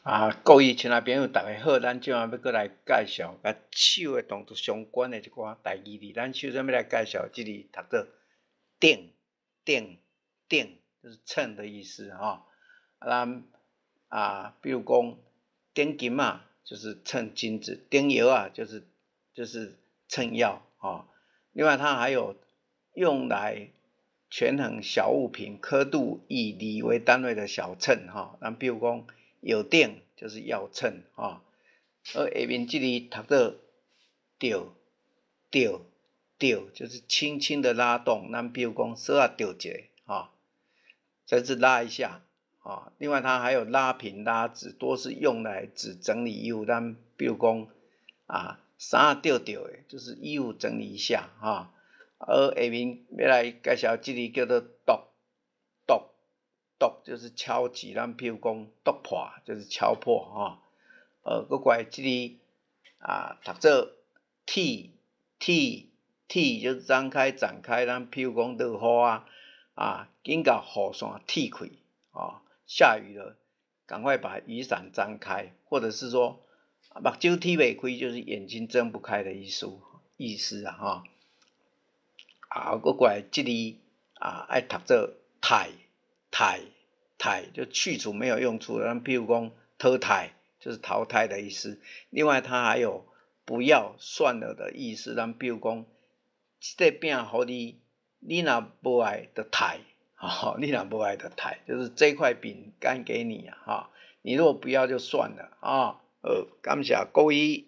啊，各位親愛朋友，大家好，咱這擺欲閣來介紹佮手的動作相關的一寡台語字。咱首先欲來介紹這字讀做頂頂頂，就是秤的意思吼。啊，咱啊，比如講頂金仔，就是稱金子；頂藥仔，就是稱藥吼。另外，它還有用來權衡小物品刻度以厘為單位的小秤吼。咱比如講，藥頂就是藥秤吼，而下面這字讀做著著著，就是輕輕的拉動。咱比如講，索仔著一下吼，這是拉一下啊。另外，它還有拉平、拉直，多是用來指整理衣物。咱比如講啊，衫仔著著的，就是衣物整理一下哈。而下面欲來介紹這字叫做篤篤篤，就是敲擊。咱比如講篤破，就是敲破吼。閣過來這字啊，讀做鐵鐵鐵，就是張開、展開。咱譬如講落雨啊，啊，緊共雨傘鐵開，哦，下雨了，趕快把雨傘張開，或者是說目睭鐵袂開，就是眼睛睜不開的意思啊，吼。啊，閣過來這字啊，愛讀做汰汰汰，就去除沒有用處的。咱譬如講淘汰，就是淘汰的意思。另外，它還有不要算了的意思。咱比如講，這個餅予你，你若無愛就刣，吼，你若無愛就刣，就是這塊餅乾給你啊，哈，你如果不要就算了啊。好，感謝各位。